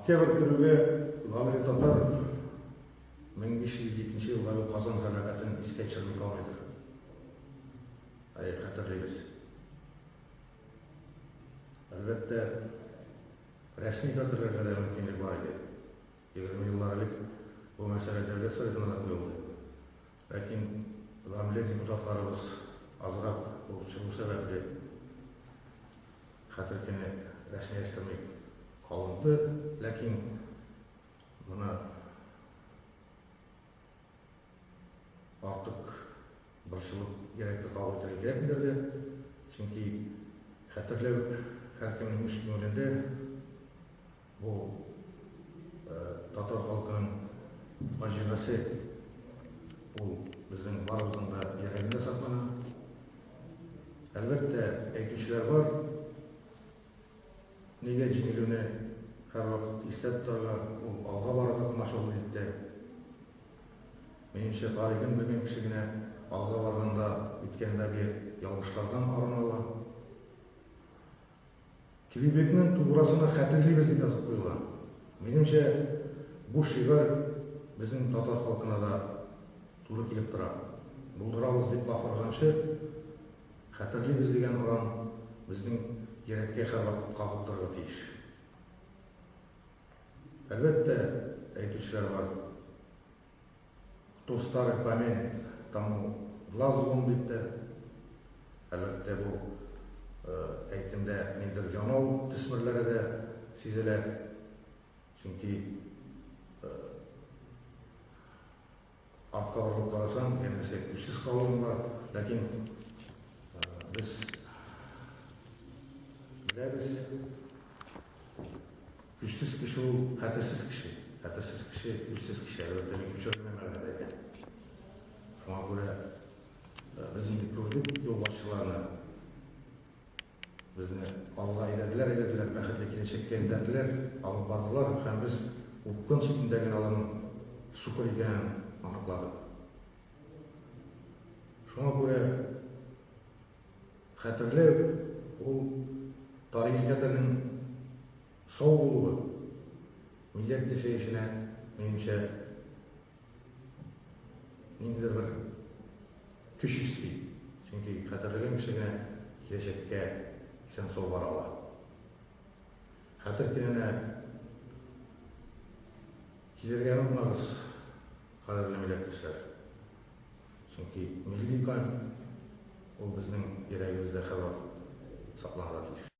Октябрь керүгә гамле татар 1552 елдагы Казан һәлакәтен искә төшерми калмыйдыр. Әйе, хәтерлибез. Әлбәттә, рәсми хәтерләргә дә мөмкинлек бар иде. 20 еллар элек бу мәсьәлә Дәүләт Советына да куелды. Ләкин гамле депутатларыбыз азрак булып чыгу сәбәпле, хәтер көне рәсмиләштерми калынды. Ләкин моны артык борчылып йөрәккә кабул итәргә кирәкмидер дә, чөнки хәтерләү һәркемнең үз күңелендә. Бу татар халкының фаҗигасе, ул безнең барыбызның да йөрәгендә саклана. Әлбәттә, әйтүчеләр бар, нигә җиңелүне һәрвакыт истә тотарга, ул алга барырга комачаулый дип тә. Минемчә, тарихын белгән кеше генә алга барганда үткәндәге ялгышлардан арына ала. Квебекның туграсына хәтерлибез дип язып куелган. Минемчә, бу шигарь безнең татар халкына да туры килеп тора. Булдырабыз дип лаф органчы, хәтерлибез дигән оран безнең йөрәккә һәрвакыт кагып торырга тиеш. Әлбәттә, әйтүчеләр бар. Кто старый помянет, тому глаз вон дип тә. Әлбәттә, бу әйтемдә ниндидер янау төсмерләре дә сизелә. Чөнки артка борылып карасаң, янәсе күзсез калуың бар. Ләкин без беләбез, Көчсез кеше ул хәтерсез кеше. Хәтерсез кеше, күзсез кеше. Әлбәттә, мин күчерелмә мәгънәдә әйтәм. Шуңа күрә без инде күрдек юлбашчыларны. Безне алга әйдәделәр, әйдәделәр, бәхетле киләчәккә өндәделәр, алып бардылар һәм без упкын читендә генә аларның сукыр икәнен аныкладык. Шуңа күрә Хәтерләү, ул тарихи хәтернең сау булуы, милләт яшәешенә, минемчә, ниндидер бер көч өсти. Чөнки хәтерләгән кеше генә киләчәккә исән-сау бара ала. Хәтер көненә килергә онытмагыз, кадерле милләттәшләр. Чөнки милли кан ул безнең йөрәгебездә һәрвакыт сакланырга тиеш.